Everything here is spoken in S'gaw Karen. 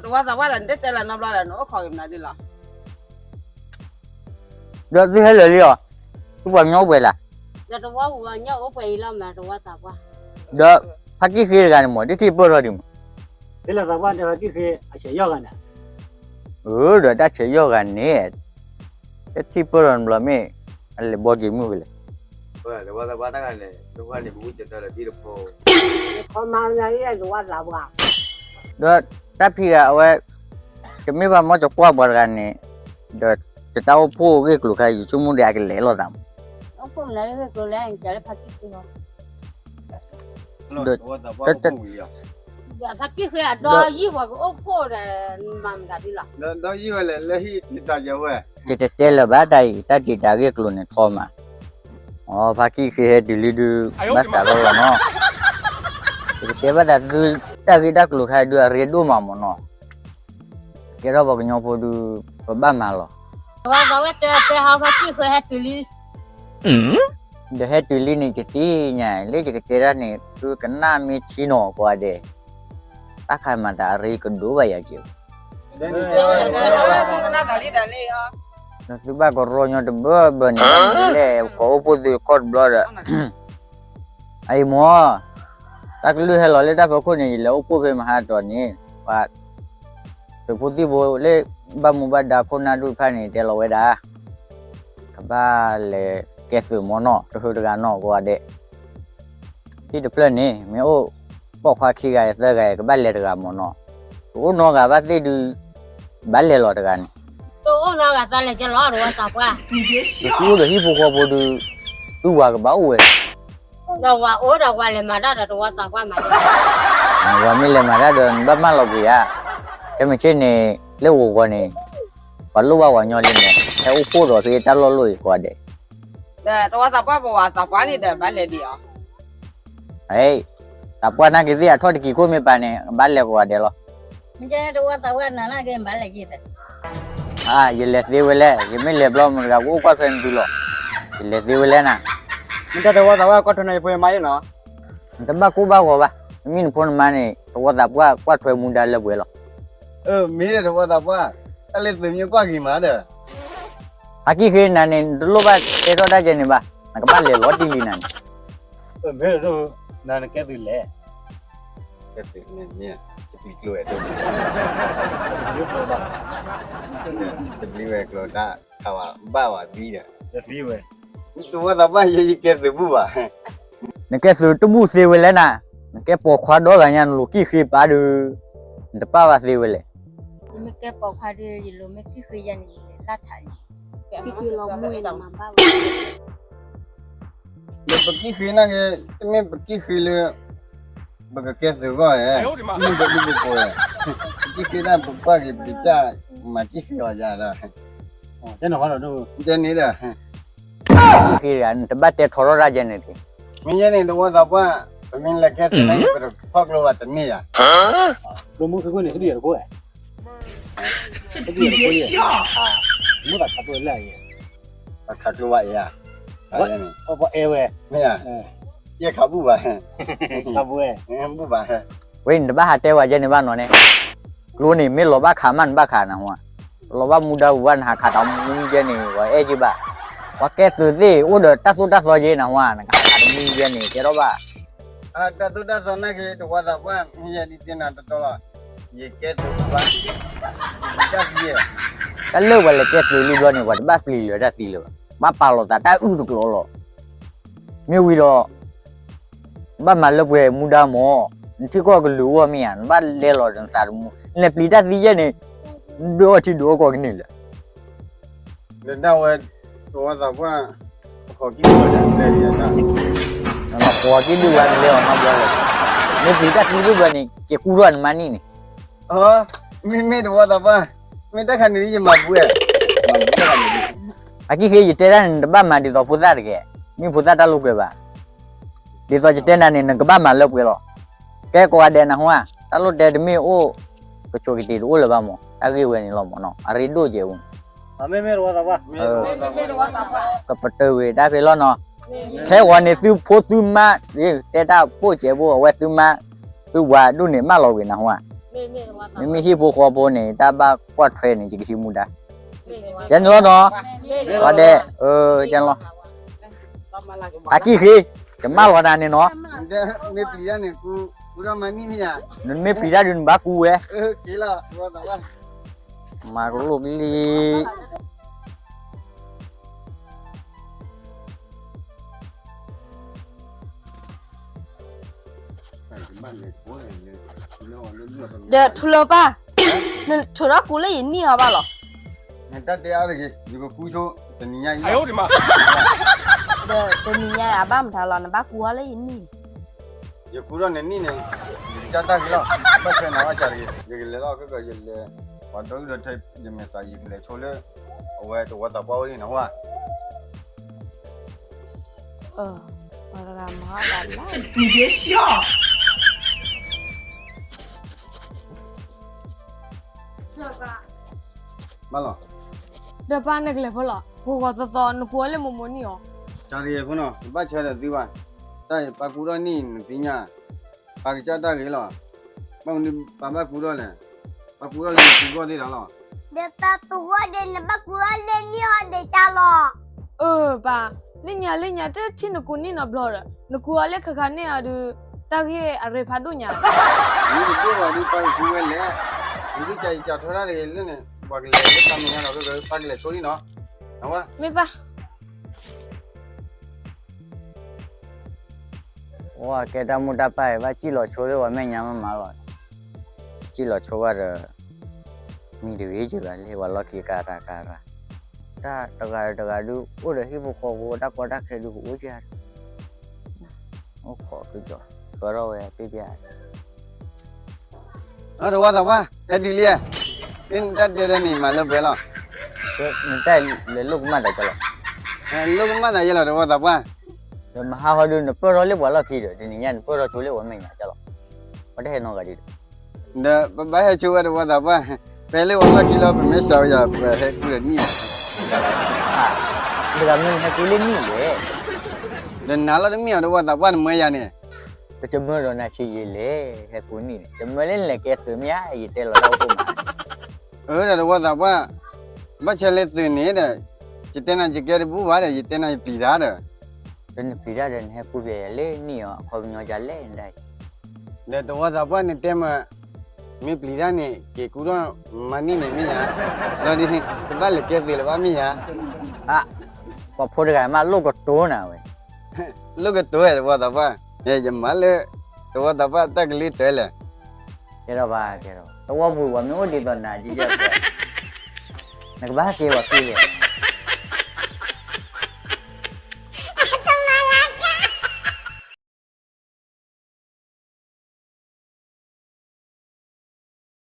တဝီသးပှၢ်ဒီး နတတဲလၢၤနီတဘျီဒီး နအိၣ်ခိးက့ၤမနုၤဒ်လီၤ. ဒီးသုဟဲလၢာ်လံအီၤ, သုပှၤကညီအိၣ်ပှဲၤလၢ်. ဒီးတဝီပှၤကညီအိၣ်ပှဲၤအံၤလီၤမး တဝီသးပှၢ်. ဒီးဖါကံၣ်ဃ့တဂၤန့ၣ်မး တထံၣ်ပၢၢ်ထီၣ်ဒံးမး. ဖဲလၢသးပှၢ်တဲဖါကံၣ်ဃ့အဆဲးယီၢ်ဂၤန့ၣ်. အၢ ဒီးတၢ်ဆဲးယီၢ်ဂၤန့ၣ် တထံၣ်ပၢၢ်ထီၣ်တဘျီမ့ၢ် အလဲၤဘီက့ၤမုၢ်ကလဲၣ်. တဝီသးပှၢ်တဂၤန့ၣ် တဝီန့ၣ် ပမူကတၢၢ်လၢထံတဖိ ဒီးတၢ်ဖံးဂၤအဝဲ ကမ့ၢ်ဘၣ်မီၢ်ကကွၢ်ပှၤတဂၤန့ၣ်, ဒီးယတၢ်အိၣ်ဖှိၣ်ဂ့ၢ်ကျိၤခါ ယဆိကမိၣ်ဒီးအကလဲၤလိာ်သးမး. အိၣ်ဖှိၣ်မနုၤဂ့ၢ်ကျိၤလဲၣ် နကလဲၤဖါကံၣ်ဃ့လီၤ. ဒီး ဖါကံၣ်ဃ့အဒီယံာ်ပှၤကအိၣ်ဖှိၣ်ဒီး မၤမတၤဒ်လီၤ. ဒီယံာ်ဝဲလဲၣ် လၢဟံၣ်တၢ်ယဝဲ ယတတဲလၢၤဘၣ်တၢ်အံၤ တၢ်စံးတၢ်ဂ့ၢ်ကျိၤန့ၣ်ထီမး. အဖါကံၣ်ဃ့ဟဲတုၤလံဒုး ဘၣ်စးထီၣ်လီၤနီၤ. ယကတဲဘၣ်သးသု တၢ်ဂ့ၢ်တၢ်ကျိၤခါဒုး အရ့ဒိၣ်မးမးနီၤ. ကဲထီၣ်ပှၤကညီဖိဒုး ပဘၣ်မၤလီၤ. ဝဲတဲတဲဟီဖါကံၣ်ဃ့ဟဲတုၤလံ. ဒီးဟဲတုၤလံန့ၣ် ယသ့ၣ်ညါ လၢယကတဲတၢ်န့ၣ် သုကနၣ်မ့ၢ်ထံနီၤကိးဂၤဒဲး, တၢ်ခါမၤတၢ်အရ့ကဒိၣ်ဘၣ်ယၤက့ၤ. ဒီးသုဘၣ်ကရီညီတဘၢဘၢန့ၣ် လဲၤကိးအိၣ်ဖှိၣ်သုခီၣ်တဘျီဒီး အအံၤမ့ၢ် တၢ်ကလုၢ်ဟဲလီၤလၢတၢ်ဖီခိၣ်န့ၣ် ယလဲၤအိၣ်ဖှိၣ်ဖဲမဟါတီၤန့ၣ် ပှၤသုးဖိသံၣ်ဖိလၢဘၣ်မူဘၣ်ဒါခိၣ်နၢ်ဒိၣ်တဖၣ်န့ၣ် တဲလီၤဝဲဒၣ် ကဘၣ်လဲၤကဲသုးမ့ၢ်နီၢ် တဟုတဂၤနီၢ်ကိးဂၤဒဲး သ့ၣ်တဖျၢၣ်န့ၣ် မ့ၢ်အိၣ်ပိာ်ခွါခံဂၤသၢဂၤ ကဘၣ်လဲၤတဂၤမ့ၢ်နီၢ်, တအိၣ်နီတဂၤဘၣ်သ့ၣ်ဒုး ဘၣ်လဲၤလီၤတဂၤန့ၣ်, တအိၣ်နီတဂၤသးလဲၤကဲလီၤတဝီသးပှၢ်, ယသူအိၣ်ဒီးဟံၣ်ဖိဃီဖိဒုး သုဝၤကဘၣ်အိၣ်ဝဲ ဒီးဝၤအိၣ်ဒီးဝၤလဲၤမၤတၢ်ဒီးတဝီသးပှၢ်မး, ဝၤမ့ၢ်လဲၤမၤတၢ်ဒီး နဘၣ်မၢလီၤကွံာ်ဧါ, ခဲမုၢ်ဆ့ၣ်န့ၣ် လၢဂီၤဂီၤန့ၣ် ပှၤလိၣ်ဘၣ်ဝၤညီလံန့ၣ် ဟဲအိၣ်ဖှိၣ်ဒီးဖဲတၢ်လီၢ်လိၣ်အံၤကိးဂၤဒဲး ဒီးတဝီသးပှၢ်ပဝၤသးပှၢ်န့ၣ်ဒီး ဘၣ်လဲၤဒံးအီၤ, သးပှၢ်နာ်က့ၤသ့ၣ်အထီၣ်တကံၤခိၣ်မ့ၢ်ပာ်န့ၣ် ဘၣ်လဲၤကိးဂၤဒဲးလီၤ, တဝီသးပှၢ်နၤနာ်က့ၤဘၣ်လဲၤယံၤ ယလဲၤသ့ဝဲလဲၣ်, ယမ့ၢ်လဲၤဘျီမတၤတဂၤကအိၣ်ကွၢ်ထွဲနသုလီၤ, ယလဲၤသ့ဝဲလဲၣ်နၤ, မ့ၢ်တၢ်တဝီသးပှၢ်ကွၢ်ထွဲနယဖိယမါယ့ၣ်နီၤ, နတဘၣ်ကိၢ်ဘၣ်ဂီၤဘၣ်, နမ့ၢ်နဖိနမါန့ၣ် တဝီသးပှၢ်ကွၢ်ထွဲမူဒါလၢပှဲၤလီၤ, မ့ၢ်တဝီသးပှၢ်, တၢ်လၢသုးမ့ၢ်ကွၢ်က့ၤမးဒီး ဖါကံၣ်ဃ့နၤန့ၣ် နတလိၣ်ဘၣ်တဲထီၣ်တၢ်ကဲန့ၣ်ဘၣ်, နကဘၣ်လဲၤလီၤတံၢ်လံနၤန့ၣ်, မ့ၢ်နကဲသုးလဲၣ်, ကဲသုးန့ၣ် တပျံၤကျိၤဝဲၢ်, တပျံၤဝဲၢ်ကျိၤတၢ်, ဘၣ်ဝဲသံဒီး, တဝီသးပှၢ်ယဲယကဲသုးဘူၣ်ဘၣ် နကဲသုးတဘူၣ်သ့ဝဲလဲၣ်နၤ, နကဲပိာ်ခွါဒီဂၤညါ နလိၤကံၣ်ဃ့ပာ်ဒုး, နတပာ်ဘၣ်သ့ဝဲလဲၣ်, ယမ့ၢ်ကဲပိာ်ခွါဒုး ယလိၤမ့ၢ်ကံၣ်ဃ့ယၤန့ၣ် ယလဲၤလၢထးလံ, ကံၣ်ဃ့လီၤမူန့ၣ်မၤဘၣ်ဝဲ, ဒီးပကံၣ်ဃ့နာ်က့ၤ, တမ့ၢ်ပကံၣ်ဃ့လၢ ပကကဲသုးဂီၢ်ဧါ, မ့ၢ်ပဒူပကိးဧါ, ပကံၣ်ဃ့ဒၣ်ပကွၢ်က့ၤပကစၢ်, မၤကံၣ်ဃ့အီၤယၤလီၤ, တဲန့ၣ်ဒီး ကံၣ်ဃ့တဂၤ နတဘၣ်တဲထီထီၣ်တၢ်ယဲန့ၣ်တက့ၢ်, မ့ၢ်ယဲန့ၣ် တဝီသးပှၢ်, ပမ့ၢ်လဲၤကဲသုးန့ၣ် ပတဖီၣ်ကျိဘၣ်တန့ၢ်ယၤ, ဘိမုၢ်ဃ့ခိၣ်န့ၣ် ဟဲဒုးယၤတခိၣ်ဧါ, ဟဲဒုးယၤတခိၣ်ဧါ, မ့ၢ်ဘၣ်ခးကျိလၢအံၤ, ဘၣ်ခးကျိဘၣ်အံၤဧါ, ပအဲၣ်ဝဲ, မ့ၢ်ဧါ, ယဲခးဘူၣ်ဘၣ်, ခးဘူၣ်ဝဲ, ဘူၣ်ဘၣ်, ဝဲနတဘၣ်ဟးတဲဝဲယဲန့ၣ်ဘၣ်နီၤန့ၣ်, ကျိန့ၣ် မ့ၢ်လီၤဘၣ်ခးမးနဘၣ်ခးနဟူဧါ, လီၤဘၣ်မူဒါပူၤဘၣ် နဟးခးတၢ်မူကဲန့ၣ် ပှၤအဲၣ်က့ၤဘၣ်, ပှၤကဲသုးသ့ၣ် အိၣ်ဒီးတၢ်သိၣ်တၢ်သီက့ၤနဟူဧါ, နကဟးခးတမူကဲန့ၣ် ကဲထီၣ်ဘၣ် တၢ်သိၣ်တၢ်သီနာ်က့ၤ တဝီသးပှၢ် မ့ၢ်ယဲဒ်တဲနၤတတီလီၤ, ယကဲသုးပှၢ်, တၢ်သံ, တၢ်လၢပှၤလဲၤကဲသုးလံဘျီန့ၣ် ပှၤတဘၣ်ပျံၤလၢၤတၢ်သံလၢၤဘၣ်, ဘၣ်ပာ်လီၤသးတၢ်အုၣ်တကျိၤလီၤ, မ့ၢ်ဝံၤဒီး ဘၣ်မၤလၢပှဲၤမူဒါမး, နထံကီၢ်ကလုာ်အိၣ်မ့ၢ်ဧါ, နဘၣ်လဲလီၤဒီးနသးတမူ, နလဲၤပျံၤတၢ်သံယဲန့ၣ်, ဒိၣ်အီၣ်ထံဒိၣ်အီၣ်ကီၢ်ကန့ၢ်လၢၤ ဒီးဒၣ်ဝဲ တဝီသးပှၢ်, ပခိးကံၣ်ဒုးဝဲဒၣ်လဲၤလီၤ, ပခိးကံၣ်ဒုးဝဲဒၣ်လဲၤအီၤနီတဘျီလၢၤ, မ့ၢ်ပျံၤတၢ်သံဘၣ်ဘၣ်န့ၣ် က့ၤကူထီၣ်နမါန့ၣ်န့ၣ်, မ့မ့ၢ်တဝီသးပှၢ်, မ့ၢ်တၢ်ခါန့ၣ်ယမၤပှဲၤ, အကံၣ်ဃ့ယတဲတၢ်န့ၣ် နတဘၣ်မၤဒ်သိးဖိသၣ်တဂ့ၤ, မ့ၢ်ဖိသၣ်တၢ်လိာ်ကွဲဘၣ်, ဒ်သိးယတဲနၤန့ၣ် နကဘၣ်မၤလၢပှဲၤလီၤ, ကဲကိးဂၤဒဲးနဟူဧါ, တၢ်လိၣ်တဲတမ့ၢ်အိၣ်, ကဆိးကတ့ၤတအိၣ်လၢၤဘၣ်မး, တၢ်ဂ့ၢ်ဝဲန့ၣ်လီၤမးနီၤ, အရ့ဒိၣ်ကဲဝဲ ကပတုာ်ဝံၤတၢ်ဖဲလီၤနီၤ, ခဲဂီၤန့ၣ်သုဖိသုမါ, တဲတၢ်ပိာ်ကဲဘိအဝဲသုမါ, သုဝၤဒိၣ်န့ၣ်မၢလီၤဝံၤနဟူဧါ မ့မ့ၢ်ဟံၣ်ဖိဃီဖိန့ၣ် တၢ်ဘၣ်ကွၢ်ထွဲန့ၣ် ယကဟံးမူဒါ, ကဲန့ၣ်လီၤနီၤ, ဝါဒဲး, ကဲလီၤ, အကံၢ်ဃ့, ကမၢလီၤနၤန့ၣ်နီၤ, မ့ၢ်ပျံၤတၢ်န့ၣ် နမ့ၢ်ပျံၤတၢ်ဒုးနဘၣ်ကူဝဲ, မၤကလိာ်ကလံၤ ဒီးထူလၢၤပၢ်, နထိးထီၣ်ကူလၢယနံၣ်အီၤဘၣ်လီၤ. နတၢ်တဲအါတဂ့ၤ, ယကကူဆိတနံၤညါအံၤ, ဒီးတနံၤညါအံၤအဘၣ်မတၤလီၤ, နဘၣ်ကူအီၤလၢယနံၣ်န့ၣ်, ယကူထီၣ်နနံၣ်န့ၣ်, ယကစၢ်တၢ်ဂ့ၤလီၤ, ဘၣ်ဆၢနၤဘၣ်စးတဂ့ၤ, ယကလဲၤလီၤခဲကီး ယလဲၤ, ပှၤဒီဒူၣ်ဒီထၢ ယမဲာ်ဆှး ယကလဲၤဆိလၢ, အဝဲတဝီသးပှၢ်အိၣ်လံနဟူဧါ ဘၣ်လီၤ, ဒီးပၢ်န့ၣ်ကလဲၤဖိလီၤ, ဂီၤဂီၤသီသီ နကူအီၤလၢမိၢ်မိၢ်နံၣ်အီၤ, တၢ်တဂ့ၤဖိနီၤ နဘၣ်ဆၢဒီးသုဘၣ်, တၢ်အံၤပၢ်ကူထီၣ်နံၣ်နသ့ၣ်ညါ, ပၢ်ကစၢ်တၢ်ဂ့ၤလီၤ, ဘၣ်မနုၤပၢ်ဘၣ်ကူထီၣ်လဲၣ်, ပၢ်ကူထီၣ်လၢနကူဂီၢ်သ့ၣ်ဒီးလီၤ, ဒီးပၢ်ကူဂီၢ်ဒီး နဘၣ်ကူအီၤလၢနံၣ်အီၤဒီးကၢ်လီၤ, အၢပၢ်, လၢညါလၢညါတထံၣ်နကူနံၣ်နီတဘျီဒီး နကူအီၤလၢခါခါန့ၣ်အီၤဒီး, တၢ်ဂ့ၢ်အရ့ဖးဒိၣ်ညါ, မ့ၢ်တဒိၣ်ဘၣ်ဒီးပၢ်ကကူဝဲလဲၣ်, ဒ်ကစၢ်ယကစၢ်ထွဲတၢ်တဂ့ၤလၢန့ၣ် ပှၤကလဲၤလၢပၢ်မဲာ်ညါဒီး ပၢ်ကလဲၤဆိလံနီၤ, မ့ၢ်ပၢ် ဝဲကဲတၢ်မိၢ်တၢ်ပၢ်အံၤ ဘၣ်စံၣ်လီၤဆိလၢပှၤမဲာ်ညါမးမးလီၤ, စံၣ်လီၤဆိဘၣ်ဒီး, မံတဂ့ၤကဘၣ်လၢပှၤလီၢ်ခံကရၢကရၢ, တၢ်တဂၤတဂၤဒုး အိၣ်ဒီးဟံၣ်ဖိဃီဖိ တၢ်ကီတၢ်ခဲဒုးကအိၣ်ကၢ်, အိၣ်ခိးကစီၤ, ကထီၣ်ဝဲပ့ပျၢ် တဝီသးပှၢ် ဟဲတုၤလံ, မ့ၢ်နတၢ်တဲဒ်န့ၣ် မၤလၢပှဲၤလီၤ, နတၢ်လဲၤလိာ်ကမၣ်သးကလီၤ, လိာ်ကမၣ်သးယဲလီၤ တဝီသးပှၢ်, ဒီးမဟါဃီဒုး နပၢၢ်ထီၣ်လၢပှၤလီၢ်ခံဒီး တနံၤညါနပၢၢ်ထီၣ်ဆိလၢပှၤမဲာ်ညါကလီၤ, ပှၤတဟဲနီတဂၤဒံးဒီး, ဒီးပဘၣ်ဟဲဆိဝဲတဝီသးပှၢ်, ပဟဲလၢပှၤလီၢ်ခံလီၤ ပမ့ၢ်စးဝဲယၤ ပဟဲကူဒီးနံၣ်လီၤ တဂၤမ့ၢ်နဟဲကူလၢနံၣ်လဲၣ်, ဒီးနၤလီၤတမ့ၢ်အီၤ တဝီသးပှၢ် နမၢယၤန့ၣ်, ပတမၢဒီးနၤဆံးယံာ်လဲၣ်, ဟဲကူနံၣ်န့ၣ် တမၢလၢနလဲၤကဲသုးမ့ၢ်ဧါ, ယတဲလီၤတၢ်အိၣ်ဖှိၣ်မး, အၢ ဒီးတဝီသးပှၢ်, ဘၣ်ဆၢလၢသုးန့ၣ်ဒီး, ယတဲနၤယကဲတဘူၣ်ဘၣ်ဒီး ယတဲနၤယပျံၤတၢ်ဒီး, ဒီးနပျံၤတၢ်ဒီး နဟဲကူပျဲယၤလၢနံၣ်အီၤ အခီပညီဒ်လဲၣ်နဒၣ်အံၤ, ဒီးတဝီသးပှၢ်နတဲမး မ့ၢ်ပျံၤတၢ်န့ၣ် က့ၤကူထီၣ်မၤနံၣ်န့ၣ်မ့ၢ်ဧါ, ဒီးဒ်န့ၣ် တဘၣ်လဲၤကဲသုးလၢၤဘၣ်မ့ၢ်ဧါ, အါ, ပှၤဖိတဂၤမးလိၣ်ကတိၤနၤဝဲ, လိၣ်ကတိၤဝဲတဝီသးပှၢ်, ယမၤလၢ တဝီသးပှၢ်တၢ်ကလုၢ်တၢလဲၣ်, ကဲထီၣ်ဘၣ်ကဲထီၣ် တဝီပူၤပှၤမ့ၢ်အိၣ်ဒ်သိးနၤဒ်ယဲၢ်ပှၤ, နကဘၣ်က့ၤဝဲက့ၤလဲၣ်